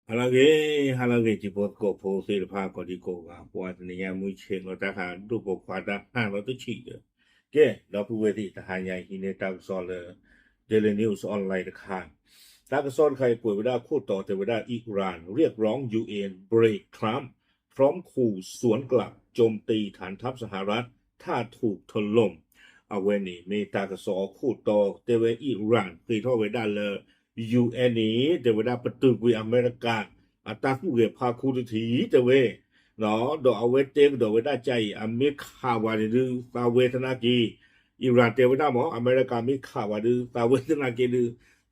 ဟါလၢအဂ့ၤ, ဟါလၢအဂ့ၤ တံၤဖိသကိးဖိသ့ၣ်တဖၣ် ကိးဒံကိးဂၤ, ပှၤတနံၤညါမုၢ်ဆ့ၣ်လီၤတၢ်ခါ ဒိၣ်ပိာ်ခွါတၢ်ဟးလီၤတဆံးဒီး, ကဲ, ဒီပုၢ်ဝဲၢ်သ့ၣ် တဟါညါဟံးန့ၢ်တၢ်ကစီၣ်လၢ Daily News Online တခါ, တၢ်ကစီၣ်တခါအံၤကွဲးဝဲဒၣ်ခိၣ်တီတဲဝဲဒၣ် Iran เรียกร้อง ยู เอ็น เบรก Trump พร้อมขู่สวนกลับ โจมตีฐานทัพสหรัฐ ถ้าถูกถล่ม အဝဲန့ၣ်မ့ၢ်တၢ်ကစီၣ်ခိၣ်တီတဲဝဲ Iran ဃ့ထီၣ်ဝဲဒၣ်လၢ ယူၣ်အၣ်န့ၣ် တဲဝဲဒၣ်ပတုာ်ကွံာ်အမဲရကၤ အတၢ်သူၣ်ဂဲၤဖးခူတထံၣ်တဲဝဲ, ဒီးအဝဲတဲကဒီးဝဲဒၣ်ကါအံၤ အမ့ၢ်ခးဝဲန့ၣ်ဒုး သးဝဲသနာ်က့, Iran တဲဝဲဒၣ်မ့ၢ် အမဲရကၤမ့ၢ်ခးဝဲဒုး သးဝဲသနာ်က့ဒုး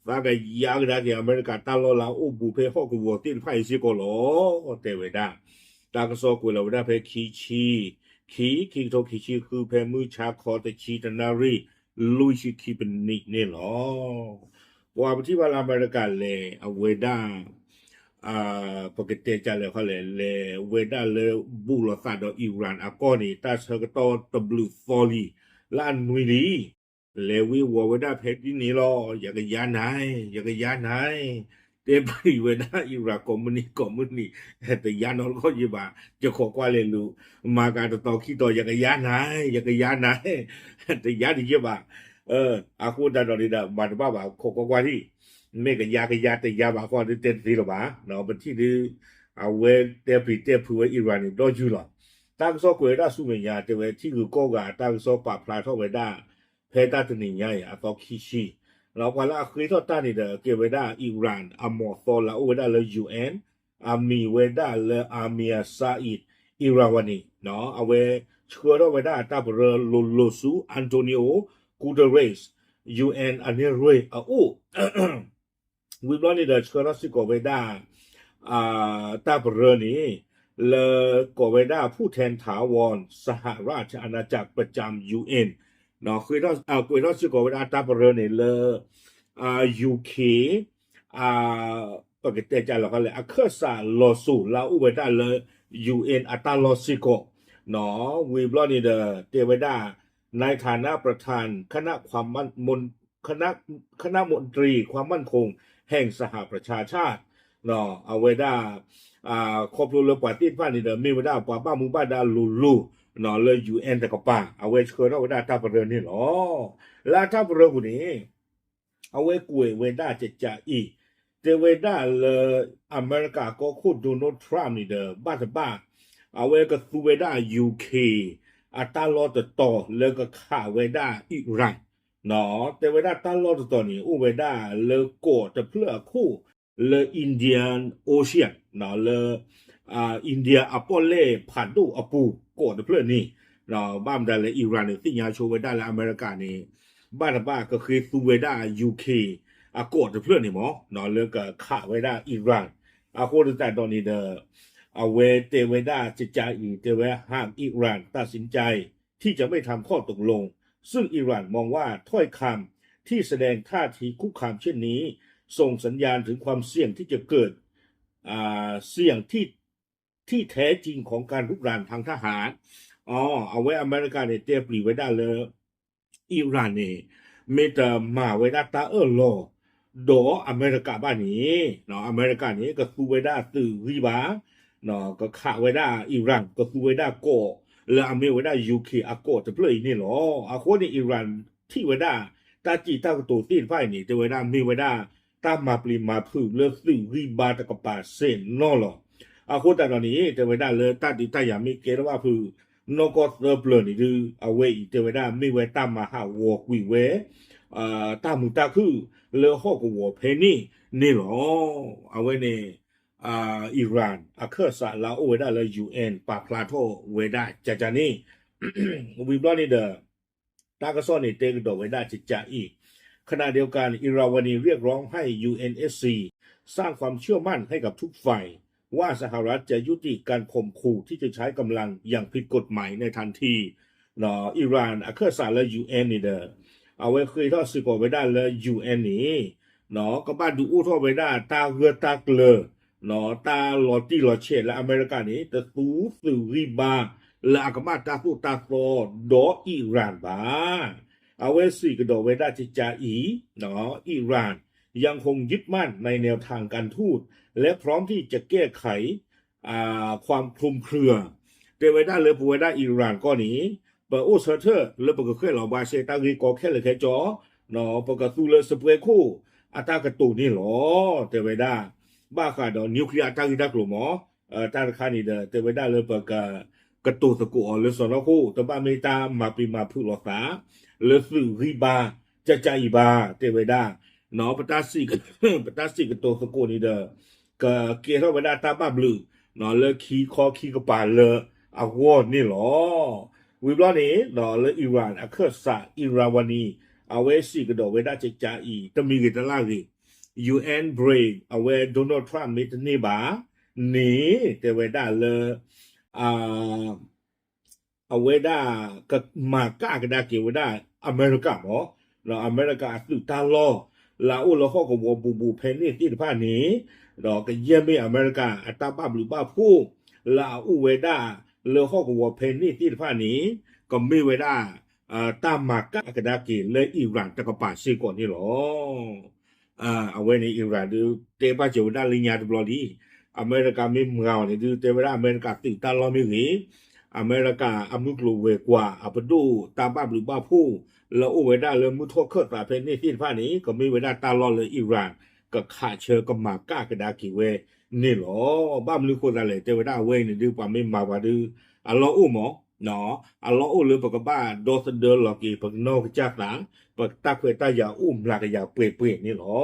သးကယါကဒါက့ၤအမဲရကၤတၢ်လီၢ်လၢအအိၣ်ဘူးဖဲဟီၣ်ကဝီၤသ့ၣ်တဖၣ်အံၤစ့ၢ်ကီးလီၤ တဲဝဲဒၣ်. တၢ်ကစီၣ်ကွဲးလီၤဝဲဒၣ်ဖဲခံဆံ, ခံ, ခံကထိခံဆံဃု ဖဲမုၢ်ဆါခီတဆံတနၣ်ရံၣ် လွံၢ်ဆံခံပနံးန့ၣ်လီၤ. ပှၤပထံၣ်ဘၣ်လၢအမဲရကၤလဲၤအဝဲဒၣ် ပကတဲကလဲၣ်ခီလဲၣ် လဲၤဝဲဒၣ်လၢဘူးလိာ်သးဒီး Iran အကီၢ်န့ၣ် တၢ်ဆၢကတီၢ်တဘျုးသီလံ လၢအနွံလံ, လဲၤဝ့ၤဝီၤဝဲဒၣ်ဖဲဒ်န့ၣ်လီၤ. ယကယါနၤ, ယကယါနၤ, တဲပျံၤဝဲဒၣ် Iran ကိးမုၢ်နံၤကိးမုၢ်နံၤ, တယါနီတခီၣ်ယဘၣ်, ယခိးကွၢ်လဲၤလူၤ, မၤကၤတတီၤခံတီၤ ယကယါနၤ, ယကယါနၤ, တယါတယဲဘၣ်. အဃိသတးဒီးန့ၣ်ဒီး မၤတဘၣ်ဘၣ် ခိးကွၢ်ကွၢ်ဒံး, မ့ၢ်ကယါကယါတယါဘၣ်ဃီဒီးတဲတသ့လၢၤဘၣ်. ပထံၣ်ဒုး အဝဲတဲပျံၤတဲဖုးဝဲ Iran န့ၣ် ဒီးယုၢ်လီၤ. တၢ်ကစီၣ်ကွဲးဝဲဒၣ်ဆူမဲာ်ညါ တဲဝဲထံဂုၤကီၢ်ဂၤ တၢ်ကစီၣ်ပာ်ဖျါထီၣ်ဝဲဒၣ် ဖဲတၢ်တနံၤညါအံၤ အသီခံဆံ, ပှၤလၢအဃ့ထီၣ်တၢ်န့ၣ်ဒီး ကဲဝဲဒၣ် Iran အမီၤသီလၢအအိၣ်ဝဲဒၣ်လၢ ယူၣ်အၣ်, အမံၤဝဲဒၣ်လၢ Amir Saeed Iravani, အဝဲဆှၢထီၣ်ဝဲဒၣ်တၢ်ပရၢလိၤလိၤဆူ Antonio Guterres, ယူၣ်အၣ် အနဲၣ်ရွဲၣ်အအိၣ် ဝံၤဘျီန့ၣ်ဒီး ဆှၢထီၣ်စ့ၢ်ကီးဝဲဒၣ် တၢ်ပရၢန့ၣ် လၢကိးဝဲဒၣ် ผู้แทนถาวรสหราชอาณาจักรประจำ ယူၣ်အၣ်, ကွဲးထီၣ်စ့ၢ်ကီးဝဲဒၣ်တၢ်ပရၢန့ၣ်လၢ ယူၣ်ခ့ ပကတဲကလဲၣ်ခီလဲၣ် အခၢၣ်စးလီၤစိၤလၢအအိၣ်ဝဲဒၣ်လၢ ယူၣ်အၣ် အတၢ်လီၢ်စ့ၢ်ကီး, ဝံၤဘျီန့ၣ်ဒီး တဲဝဲဒၣ် ในฐานะประธานคณะความมั่น- คณะ- คณะมนตรีความมั่นคงแห่งสหประชาชาติ အဝဲဒၣ် ခီဖျိလၢပှၤသ့ၣ်တဖၣ်န့ၣ်ဒီး မ့ၢ်ဝဲဒၣ်ပှၤဘၣ်မူဘၣ်ဒါလိၤလိၤ လၢ ယူၣ်အၣ် တကပၤ အဝဲဆှၢထီၣ်ဝဲဒၣ်တၢ်ပရၢန့ၣ်လီၤ. လၢအတၢ်ပရၢပူၤန့ၣ် အဝဲကွဲးဝဲဒၣ်ကကးအံၤ တဲဝဲဒၣ်လၢ အမဲရကၤကီၢ်ခိၣ် Donald Trump န့ၣ်ဒီး ဘၣ်တဘၣ် အဝဲကသူဝဲဒၣ် ယူၣ်ခ့ အတၢ်လီၢ်တတီၤလၢကခးဝဲဒၣ် Iran, တဲဝဲဒၣ်တၢ်လီၢ်တတီၤန့ၣ် အိၣ်ဝဲဒၣ်လၢကီးတဖျၢၣ်အခိၣ် လၢ Indian Ocean လၢ India အပီၣ်လဲၣ်ဖးဒိၣ်အပူၤ ကီးတဖျၢၣ်န့ၣ်, ဘၣ်မတၤလဲၣ် Iran န့ၣ် သ့ၣ်ညါဆိဝဲဒၣ်လၢအမဲရကၤန့ၣ် ဘၣ်တဘၣ်ကဃ့သူဝဲဒၣ် ယူၣ်ခ့ အကီးတဖျၢၣ်န့ၣ်မး လၢကခးဝဲဒၣ် Iran, အဃိသတးဒီးန့ၣ်ဒီး အဝဲတဲဝဲဒၣ်ကကးအံၤ တဲဝဲ หากอิหร่านตัดสินใจที่จะไม่ทำข้อตกลง ซึ่งอิหร่านมองว่าถ้อยคำที่แสดงท่าทีคุกคามเช่นนี้ ส่งสัญญาณถึงความเสี่ยงที่จะเกิด เสี่ยงที่ ที่แท้จริงของการรุกรานทางทหาร အဝဲအမဲရကၤန့ၣ် တဲပျံၤဝဲဒၣ်လၢ Iran န့ၣ် မ့ၢ်တမၤဝဲဒၣ်တၢ်အၢၣ်လီၤ ဒီးအမဲရကၤဘၣ်န့ၣ် အမဲရကၤန့ၣ် ကသူဝဲဒၣ်သုးဂံၢ်ဘါ ကခးဝဲဒၣ် Iran ကသူဝဲဒၣ်ကီး လၢအမ့ၢ်ဝဲဒၣ် ယူၣ်ခ့ အကီးတဖျၢၣ်အံၤန့ၣ်လီၤ. အဃိန့ၣ် Iran ထံၣ်ဝဲဒၣ် တၢ်စံးတၢ်ကတိၤသ့ၣ်တဖၣ်အံၤန့ၣ် တဲဝဲဒၣ်မ့ၢ်ဝဲဒၣ် တၢ်မၤပျံၤမၤဖုးလၢသုးဂံၢ်ဘါတကပၤစဲးနီၣ်လီၤ. အဃိသတးဒီးန့ၣ် တဲဝဲဒၣ်လၢတၢ်ဒုးတၢ်ယၤမ့ၢ်ကဲထီၣ်ဘၣ်ဖုး နီၢ်ကီၢ်သၢပျၢၤန့ၣ်ဒုး အဝဲအံၤတဲဝဲဒၣ်မ့ၢ်ဝဲတၢ်မၤဟးဂီၤကွံာ်ဝဲ တၢ်မုာ်တၢ်ခုၣ်လၢဟီၣ်ကဝီၤဖဲန့ၣ်န့ၣ်လီၤ. အဝဲန့ၣ် Iran အခၢၣ်စးလၢအအိၣ်ဝဲဒၣ်လၢ ယူၣ်အၣ် ပာ်ဖျါထီၣ်ဝဲဒၣ်ကကန့ၣ် ဝံၤဘျီန့ၣ်ဒီး တၢ်ကစီၣ်န့ၣ်တဲကဒီးဝဲဒၣ်ကကအံၤ ขณะเดียวกัน Iravani เรียกร้องให้ ยู เอ็น เอส ซี สร้างความเชื่อมั่นให้กับทุกฝ่าย ว่าสหรัฐจะยุติการข่มขู่ที่จะใช้กำลังอย่างผิดกฎหมายในทันที Iran အခၢၣ်စးလၢ ယူၣ်အၣ် န့ၣ်ဒီး အဝဲဃ့ထီၣ်စ့ၢ်ကီးဝဲဒၣ်လၢ ယူၣ်အၣ် န့ၣ် ကဘၣ်ဒုးအိၣ်ထီၣ်ဝဲဒၣ်တၢ်ဂၢၢ်တၢ်ကျၢၤ တၢ်လီၤတံၢ်လီၤဆဲးလၢအမဲရကၤန့ၣ် တသူသုးဂံၢ်ဘါ လၢအကဘၣ်တၢ်သိၣ်တၢ်သီဒီး Iran ဘၣ်. အဝဲစံးကဒီးဝဲဒၣ်ကကအံၤ Iran ยังคงยึดมั่นในแนวทางการทูต และพร้อมที่จะแก้ไข ความคลุมเครือ တဲဝဲဒၣ်လၢပဝဲဒၣ် Iran ကီၢ်န့ၣ် ပအိၣ်ဆၢထၢၣ်လၢပကဃဲၣ်လီၤဘှါရှဲတၢ်ဂ့ၢ်ကီခဲလၢာ်ခဲဆ့ ပကသူလၢစပွဲခိၣ်အတၢ်ကတိၤန့ၣ်လီၤ. တဲဝဲဒၣ် ဘၣ်ဃးဒီး nuclear အတၢ်ဂ့ၢ်တၢ်ကျိၤမး တၢ်တခါန့ၣ်ဒီး တဲဝဲဒၣ်လၢပက ကတိၤသကိးအီၤလၢစီၢ်နီၤခိၣ် တဘၣ်မ့ၢ်တၢ်မၤပ့ၤမၤဖုးလိာ်သး လၢသုးဂံၢ်ဘါ ကကါအံၤဘၣ် တဲဝဲဒၣ် ပတၢ်စံးကတိၤသကိးန့ၣ်ဒီး ကကဲထီၣ်ဝဲဒၣ်တၢ်ဘၣ်ဘျုး လၢခံခီခံကပၤလၢအဂီၢ်န့ၣ်လီၤ. ဝံၤဘျီန့ၣ် လၢ Iran အခၢၣ်စး Iravani အဝဲစံးကဒီးဝဲဒၣ်ကကါအံၤ တမံၤဂ့ၤတလၢ်ဂ့ၤ ယူၣ်အဲၣ် ဘြ့ၣ် အဝဲ Donald Trump မ့ၢ်တန့ၢ်ဘၣ်န့ၣ် တဲဝဲဒၣ်လၢ အဝဲဒၣ်ကမၤကၣ်ကဒါက့ၤဝဲဒၣ်အမဲရကၤမး ဒီးအမဲရကၤအသုးတၢ်လီၢ် လၢအအိၣ်လၢဟီၣ်ကဝီၤဘူးဘူးဖဲန့ၣ်သ့ၣ်တဖၣ်န့ၣ် ဒီးကယဲၢ်မ့ၢ်အမဲရကၤအတၢ်ဘၣ်ဘျုးဘၣ်ဖှိၣ် လၢအအိၣ်ဝဲဒၣ်လၢဟီၣ်ကဝီၤဖဲန့ၣ်သ့ၣ်တဖၣ်န့ၣ် ကမ့ၢ်ဝဲဒၣ် တၢ်မၤကၣ်ကဒါက့ၤလၢ Iran တကပၤစ့ၢ်ကီးန့ၣ်လီၤ. အဝဲန့ၣ် Iran ဒုး တဲဘၣ်စၢၤဝဲဒၣ်လၢညါတဘျီလံ. အမဲရကၤမ့ၢ်မၤအီၤန့ၣ်ဒုး တဲဝဲဒၣ်အမဲရကၤသုးတၢ်လီၢ်မ့ၢ်ဂ့ၤ, အမဲရကၤအမုၢ်ကျိၤဝဲၤကွာ်အပဒိၣ်တၢ်ဘၣ်ဘျုးဘၣ်ဖှိၣ် လၢအအိၣ်ဝဲဒၣ်လၢမုၢ်ထီၣ်ခၢၣ်သးဖဲန့ၣ်သ့ၣ်တဖၣ်န့ၣ် ကမ့ၢ်ဝဲဒၣ်တၢ်လီၢ်လၢ Iran ကခးဆၢကမၤကၣ်ကဒါက့ၤဝဲန့ၣ်လီၤ. ဘၣ်မနုၤဃိသးလဲၣ် တဲဝဲဒၣ်အဝဲအံၤန့ၣ်ဒုး ပှၤမ့ၢ်မၤပှၤဒုး အလီၢ်အိၣ်မး အလီၢ်အိၣ်လၢပကဘၣ်ဒီသဒၢလီၤက့ၤ ပကနီၢ်ကစၢ်သး ပတၢ်ခွဲးတၢ်ယာ်အိၣ်မျးကယၤပှဲၤပှဲၤန့ၣ်လီၤ.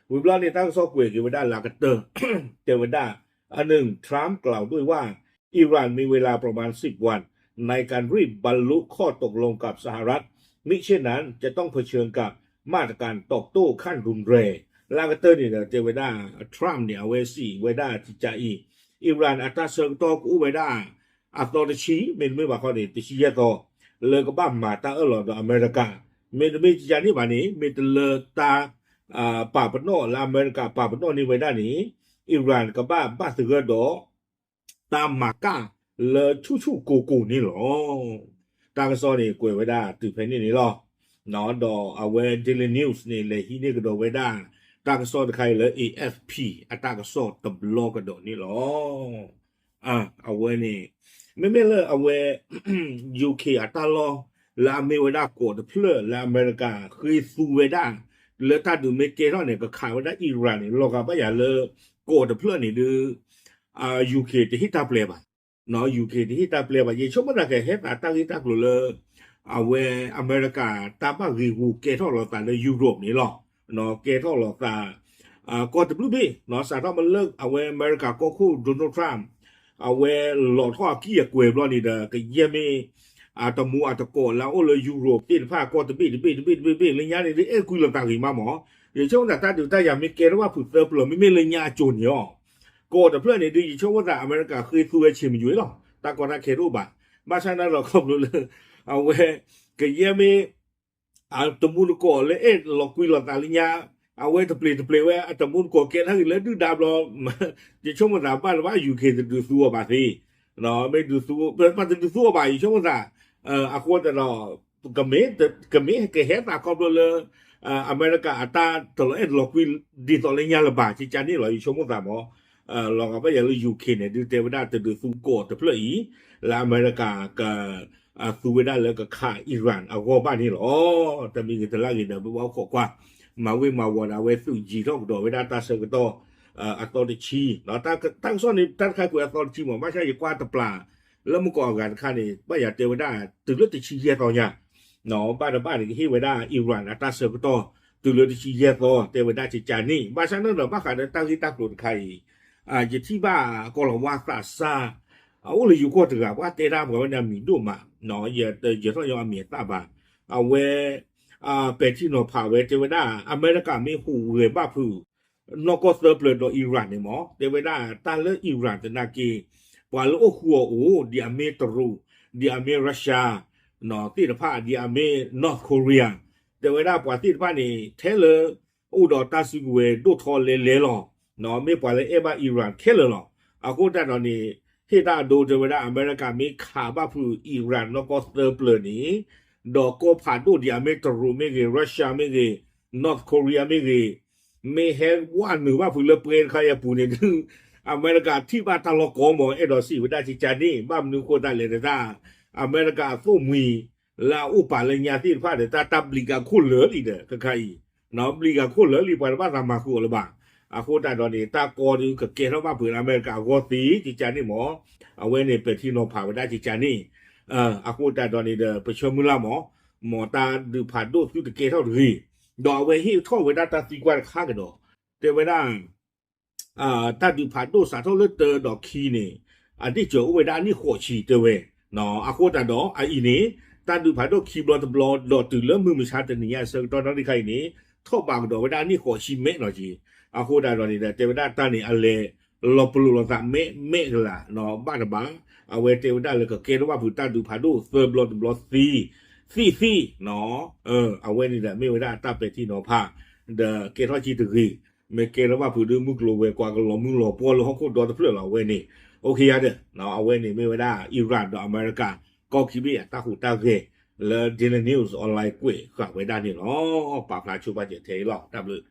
ဝံၤဘျီန့ၣ် တၢ်ကစီၣ်ကွဲးက့ၤဝဲဒၣ်လၢအကတၢၢ် တဲဝဲဒၣ် อันหนึ่ง ทรัมป์กล่าวด้วยว่า อิหร่านมีเวลาประมาณ สิบวัน ในการรีบบรรลุข้อตกลงกับสหรัฐ มิเช่นนั้นจะต้องเผชิญกับมาตรการตอบโต้ขั้นรุนแรง လၢအကတၢၢ်န့ၣ်ဒီး တဲဝဲဒၣ် Trump န့ၣ် အဝဲစံးဝဲဒၣ်ကကါအံၤ Iran အတၢ်ဆၢကတီၢ်ကအိၣ်ဝဲဒၣ် အသီတဆံ မ့တမ့ၢ်ဘၣ်ခီန့ၣ် တဆံယဲၢ်သီ လၢကဘၣ်မၤတၢ်အၢၣ်လီၤဒီးအမဲရကၤ, မ့တမ့ၢ်ကကါန့ၣ်ဘၣ်န့ၣ် မ့ၢ်တလၢတၢ် ပာ်ပနီၣ်လၢအမဲရကၤပာ်ပနီၣ်န့ၢ်ဝဲဒၣ်န့ၣ် Iran ကဘၣ်ဘၣ်သဂၢၢ်ဒီး တၢ်မၤကၣ်လၢဆူၣ်ဆူၣ်ကိၢ်ကိၢ်န့ၣ်လီၤ. တၢ်ကစီၣ်န့ၣ် ကွဲးဝဲဒၣ်တုၤဖဲန့ၣ်န့ၣ်လီၤ. ဒီးအဝဲ Daily News န့ၣ် လဲၤဟံးန့ၢ်ကဒီးဝဲဒၣ် တၢ်ကစီၣ်တခါအံၤလၢ A F P အတၢ်ကစီၣ်တဘျီကဒီးန့ၣ်လီၤ. အဝဲန့ၣ် မ့မ့ၢ်လၢအဝဲ U K အတၢ်လီၢ် လၢအမ့ၢ်ဝဲဒၣ်ကီးတဖျၢၣ်လၢအမဲရကၤဃ့သူဝဲဒၣ် လၢတၢ်ဒုးမ့ၢ်ကဲထီၣ်န့ၣ် ကခးဝဲဒၣ် Iran န့ၣ် လီၤဂာ်ဘၣ်ယၤလၢ ကီးတဖျၢၣ်န့ၣ်ဒုး U K တဟ့ၣ်တၢ်ပျဲဘၣ်, U K တဟ့ၣ်တၢ်ပျဲဘၣ်. ယဆိကမိၣ်သးကဟဲသးတၢ်ဂ့ၢ်တၢ်ကျိၤလၢ အဝဲအမဲရကၤတၢ်ဘၣ်ဂ့ၢ်ဂူာ်ကဲထီၣ်လိာ်သးလၢ Europe န့ၣ်လီၤ. ကဲထီၣ်လိာ်သး ကီၢ်တဘျုးဘ့ၣ် စးထီၣ်မ့ၢ်လၢအဝဲအမဲရကၤကီၢ်ခိၣ် Donald Trump အဝဲလီၤထီၣ်အကံၢ်အကွဲၤဘျီန့ၣ်ဒီး ကယဲၢ်မ့ၢ် အတမူအတကိးလၢအအိၣ်လၢ Europe သ့ၣ်တဖၣ်ကီၢ်တဘ့ၣ်တဘ့ၣ်တဘ့ၣ်တဘ့ၣ်တဘ့ၣ် လၢညါန့ၣ်ဒုး အဲၣ်ကွံလိာ်သးဂ့ၤမးမး. ယဆိကမိၣ်သးတၢ်ဒုးတၢ်ယၤမ့ၢ်ကဲထီၣ်ဘၣ်ဖုးသၢပျၢၤ မ့မ့ၢ်လၢညါအစိၤန့ၣ်အီၤ ကီးတဖျၢၣ်န့ၣ်ဒုး ယဆိကမိၣ်သးအမဲရကၤဃ့သူဝဲဆ့ၣ်မယွဲလီၤ. တၢ်ကီတၢ်ခဲတအိၣ်ဘၣ်. ဘၣ်ဆၣ်န့ၣ်ဒီးခီဖျိလၢ အဝဲ ကယဲၢ်မ့ၢ် တမူတကိးလၢအဲၣ်လီၤကွံလိာ်သးလၢညါ အဝဲတပျ့ၤတပျဲၤဝဲ အတမူတကိးကဲထီၣ်ဂ့ၤလၢဒုၣ်ဒါဘျီ ယဆိကမိၣ်သးဘၣ်လၢဘၣ် U K တဒုးသူအီၤဘၣ်သ့, မ့ၢ်ဒုးသူ ပတဒုးသူအီၤဘၣ် ယဆိကမိၣ်သး အဃိသတးဒီး ကမ့ၢ် ကမ့ၢ်ကဟဲသးခီဖျိလၢ အမဲရကၤအတၢ်တလီၤအဲၣ်တလီၤကွံ ဒ်သိးလၢညါလၢၤဘၣ် ကကါန့ၣ်လီၤ ယဆိကမိၣ်သးမး. လီၤဂာ်ဘၣ်ယၤလၢ U K န့ၣ် ဒုးတဲဝဲဒၣ်တဒုးသူကီးတဖျၢၣ်အံၤ လၢအမဲရကၤက သူဝဲဒၣ်လၢကခး Iran အဂီၢ်ဘၣ်န့ၣ်လီၤ. တမံၤဂ့ၤတလၢဂ့ၤဒီး ပဘၣ်အိၣ်ခိးကွၢ် မၤဝ့ၤမၤဝီၤဒီး အဝဲသုးယံၤထီၣ်ကဒီးဝဲဒၣ်တၢ်ဆၢကတီၢ် အသီတဆံ တၢ်ကစီၣ်န့ၣ် တၢ်တခါကွဲးအသီတဆံမး ဘၣ်ဆၣ်ယကွၢ်တပျၢ် လၢမုၢ်ကီးအဂၤတခါန့ၣ် ဘၣ်ယၤတဲဝဲဒၣ် တုၤလၢတဆံယဲၢ်သီညါ ဘၣ်တဘၣ်န့ၣ် ကဟ့ၣ်ဝဲဒၣ် Iran အတၢ်ဆၢကတီၢ် တုၤလၢတဆံယဲၢ်သီ တဲဝဲဒၣ်ကကါန့ၣ် ဘၣ်ဆၣ်န့ၣ်ဒီး ဘၣ်ဃးဒီးတၢ်ဂ့ၢ်တၢ်ကျိၤတခါအံၤ ယထံၣ်ဘၣ်ကီၢ်လၤဝါသးစၢ် အအိၣ်လၢယိၤကီၢ်တဂၤ ပှၤတဲတၢ်ပှၤဝဲန့ၣ်အမံၤဒိၣ်မး ယထီၣ်ညီအမံၤအသၣ်ဘၣ် အဝဲ ပဲာ်ထံနီၤဖးဝဲတဲဝဲဒၣ် အမဲရကၤမ့ၢ်ဟူးဂဲၤဘၣ်ဖုး နီၢ်ကီၢ်သၢပျၢၤဒီး Iran န့ၣ်မး တဲဝဲဒၣ်တၢ်လၢ Iran သနာ်က့ ပှၤလၢအိၣ်ဃူအီၤအိၣ် ဒ်အမ့ၢ်တရူး ဒ်အမ့ၢ် Russia သ့ၣ်တဖၣ် ဒ်အမ့ၢ် North Korea တဲဝဲဒၣ်ပှၤသ့ၣ်တဖၣ်န့ၣ် ထဲလၢ အိၣ်ဒီးတၢ်စုကဝဲၤဒိၣ်ထီလဲလဲလီၤ. မ့ၢ်ပှၤလၢအဲၣ်ဘၣ် Iran ခဲလၢာ်လီၤ. အဃိသတးဒီးန့ၣ် ဟ့ၣ်တၢ်အဒိတဲဝဲဒၣ် အမဲရကၤမ့ၢ်ခးဘၣ်ဖုး Iran နီၢ်ကီၢ်သၢပျၢၤန့ၣ် ဒီးကီၢ်ဖးဒိၣ်ဒ်အမ့ၢ်တရူးမ့ၢ်ဂ့ၤ Russia မ့ၢ်ဂ့ၤ North Korea မ့ၢ်ဂ့ၤ မ့ၢ်ဟဲဝဲနုာ်ဘၣ်ဖုးလၢပှဲၤတခါအံၤအပူၤန့ၣ်ဒုး အမဲရကၤထံၣ်ဘၣ်တၢ်လီၢ်ကီမး အဲၣ်ဒိးစံးဝဲဒၣ်ကကန့ၣ် ဘၣ်မနုၤအဃိသတးလဲၣ်တၢ် အမဲရကၤအသိၣ်မှံၤ လၢအအိၣ်ပာ်လၢညါသ့ၣ်တဖၣ်ဒီး တၢ်တၢ်ဘျံးကၤခိၣ်လၢာ်လံဒီး ခဲခါအံၤ ဘျံးကၤခိၣ်လၢာ်လံ ပှၤတဘၣ်သးမၤဃုာ်အီၤလၢၤဘၣ်. အဃိသတးဒီးန့ၣ် တၢ်ကီဒုးကကဲထီၣ်ဘၣ်ဖုးလၢအမဲရကၤအဂီၢ်သ့ ကကန့ၣ်မး အဝဲန့ၣ်ပဲာ်ထံနီၤဖးဝဲဒၣ်ကကန့ၣ် အဃိသတးဒီးန့ၣ်ဒီး ပဆၢမုၢ်လၢ်မး မ်တၢ်ဒုးဖးဒိၣ်သုတကဲထီၣ်တဂ့ၤ, ဒီးအဝဲဟ့ၣ်ထီၣ်ဝဲဒၣ်တၢ်သံကွၢ်တခါကဒီး တဲဝဲဒၣ် တၢ်ဒုးဖးဒိၣ်စးထီၣ်လၢတၢဒီးခံန့ၣ် အဒ့ၣ်စၢၤအိၣ်ဝဲဒၣ်အနံၣ်ဃိးဆံတဲဝဲ, အဃိသတးဒီးအအံၤန့ၣ် တၢ်ဒုးဖးဒိၣ်ခံဘျီတဘျီ ဒီးတုၤလၢမုၢ်မဆါတနံၤညါအဆၢကတီၢ်နီၣ်တခါအံၤန့ၣ် ထီၣ်ဘးကဒီးဝဲဒၣ်အနံၣ်ဃိးဆံမဲာ်နီၤက့ၤ, အဃိသတးဒီးန့ၣ်ဒီး တဲဝဲဒၣ်တၢ်န့ၣ် အလဲၤလီၤပလိာ်လိာ်သးမဲာ်မဲာ်ကလာ် ဘၣ်တဘၣ်, အဝဲတဲဝဲဒၣ်လၢကကဲထီၣ်ဘၣ်ဖုးတၢ်ဒုးဖးဒိၣ်သၢဘျီတဘျီသံ သံၣ်သံၣ် အဝဲန့ၣ်ဒီးမ့ၢ်ဝဲဒၣ်အတၢ်ပဲာ်ထံနီၤဖး ဒီးကဲထီၣ်က့ၤတဂ့ၤ, မ့ၢ်ကဲထီၣ်ဘၣ်ဖုးဒုးမုၢ်ကျိၤဝဲၤကွာ်ကလီၤမုၢ်လီၤပှီၢ်လၢဟီၣ်ခိၣ်ဒီတဖျၢၣ်လီၤ အဝဲန့ၣ်, အိၣ်ခ့ယါဒီး အဝဲန့ၣ်မ့ၢ်ဝဲဒၣ် Iran ဒီးအမဲရကၤ ကီၢ်ခံဘ့ၣ်အတၢ်ဟူးတၢ်ဂဲၤ လၢ Daily News Online ကွဲးဃာ်ဝဲဒၣ်န့ၣ်လီၤ. ပာ်ဖျါဆိပာ်စဲးထဲအံၤလီၤ. တၢ်ဘျုး